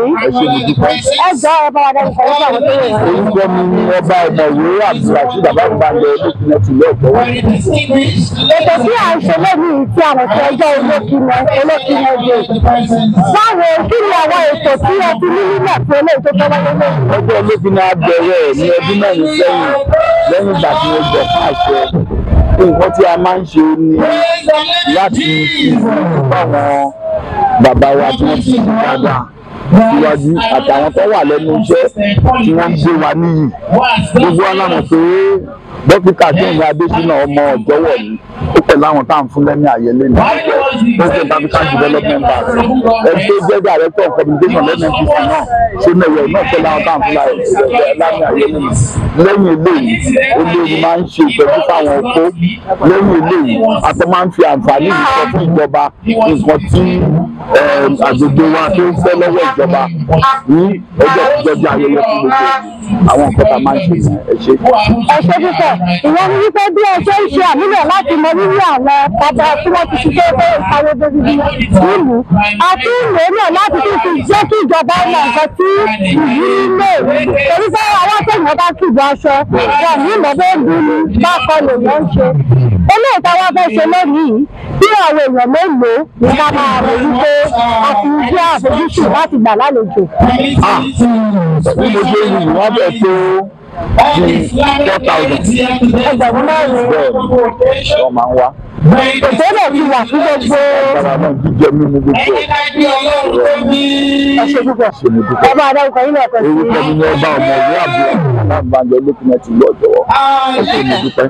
òní. Ẹ ṣé, mo dúpẹ́. Ẹ jọ, ẹ bá wa dárúkọ yín fún àwọn tó wò wá. Orúkọ mi ni Ọba Ọ̀mọ̀wé Abdulrasheed Bàbá-Ìbàdàn Olókìnà tìlú Ọ̀gbọ́wọ́. Ètò tí à ń ṣe lónìí tí a mọ̀ sí ọjọ́ Olókìnà, Olókìnà Day. Báwo, kí ni àwọn ètò tí ẹ ti ní nílẹ̀ fún eléyìí tó fẹ́ wáyé lónìí? Ọjọ́ Olókìnà bẹ̀rẹ̀ ní ọdún 4 sẹ́yìn, lẹ́yìn ìgbà tí mo gbọ̀ fún àṣẹ. Nǹkan tí a máa ń ṣe ni láti fi fáwọn bàbá wa tí wọ́n ti ṣe dáadáa síwájú àtàwọn tó wà lẹ́nu iṣẹ́ tí wọ́n ń gbé wa níyì. Gbogbo wa la mọ̀ pé Dókítà Kẹ́hìndé Adésínà ọmọ Ọ̀jọ́wọ̀ ni ó pẹ̀lú àwọn tá à ń fún lẹ́mí àyẹlé ní President African Development Bank. Ẹni tó jẹ́ Director of Communication lẹ́nu NPC náà, Ṣónẹ̀wẹ̀ náà, pẹ̀lú àwọn tá à ń fún lẹ́mí àyẹlé ní. Lẹ́yìn eléyìí, olórí máa ń ṣe ìtọ́jú fáwọn opó. Lẹ́yìn eléyìí, a tó máa ń fi àǹfààní yìí sọ fún ìjọba nǹkan tí àgbègbè wa tó ń fẹ́ lọ́wọ́ ìjọba ní ọjọ́ ìjọba ayẹyẹ fún gbogbo àwọn nǹkan tá a máa ń ṣe yẹn. Ẹ ṣé. Ẹ ṣe púpọ̀. Ìyẹn ni wípé bí ẹ ṣe ń ṣe àmúlò láti mọ rírì àwọn bàbá tí wọ́n ti ṣiṣẹ́ pé ìpawó bíbí nílùú, àti ìlú náà láti tún fi jẹ́ kí ìjọba mọ nǹkan tí ìlú nílò, torí pé àwọn tẹ̀yìn bá kìbọ̀ aṣọ wọn ní ìmọ̀ bẹ́ẹ̀ bí ní bákan lèèyàn ń ṣe. Eléyìí táwa fẹ́ ṣe lónìí, bí àwọn èèyàn mélòó ní ká máa rò wípé a ti jẹ́ àfojúsùn láti gbà lálejò? Ah, bí mo ṣe yìí, wọ́n bẹ̀ tó bí 4,000. 4,000. Bẹ́ẹ̀ ni wọ́n máa ń wá. Ètò náà ti wà fún gbogbo Agbára náà, jíjẹ mímu, gbogbo ẹ̀. Ẹ ṣe púpọ̀. Ṣe, mo dúpẹ́. Ẹ bá dárúkọ yín lẹ́ẹ̀kan sí. Orúkọ mi ni Ọba Ọ̀mọ̀wé Abdulrasheed Bàbá-Ìbàdàn Olókìnà tìlú Ọ̀jọ̀wọ́. Ẹ ṣé, mo dúpẹ́.